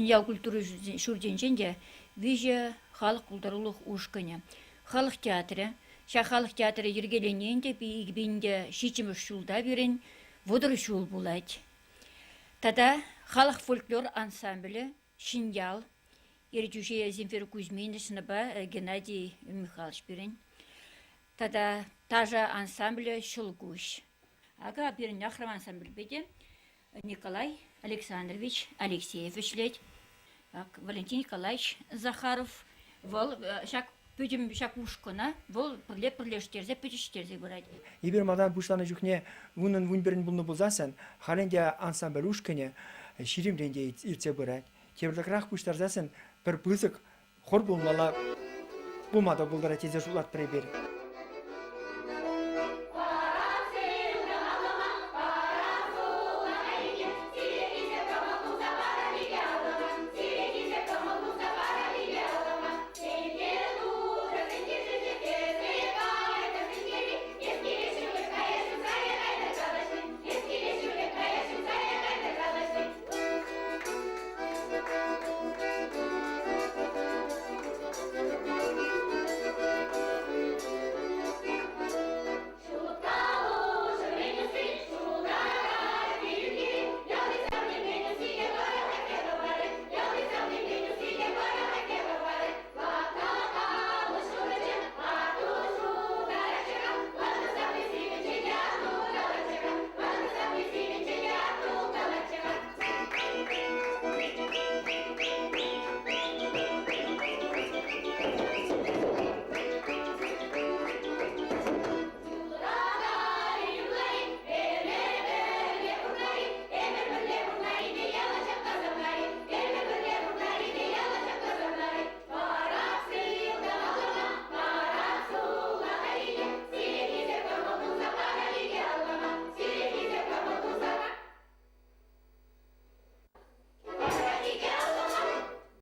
Ҫӗньял культура ҫуртӗнчен те виҫӗ халӑх пултарулӑх ушкӑнӗ. Халӑх театрӗ. Ҫак халӑх театрӗ йӗркеленни ӗнтӗ 2007 ҫулта пирӗн 30 ҫул пулать. Тата халӑх фольклор ансамблӗ Ҫӗньял, ертӳҫи Земфира Кузьминичнӑпа Геннадий Михайлович пирӗн. Тата ташӑ ансамблӗ Ҫӑлкуҫ. Акӑ пирӗн Ахрӑм ансамбльпе те Николай Александрович Алексеев ӗҫлет. Валентин Николаевич Захаров вӑл ҫак пӗтӗм ҫак ушкӑна вӑл пӗрле пӗрлештерсе пӗтӗҫтерсе пырать. Эпир малтан пуҫланӑ чухне унӑн вунпӗрӗн пулнӑ пулсассӑн, халь ӗнтӗ ансамбль ушкӑнӗ ҫирӗмрен те иртсе пырать. Тепӗртакрах пуҫтарсассӑн пӗр пысӑк хор пулмалла пулма та пултарать тесе шутлатпӑр эпир.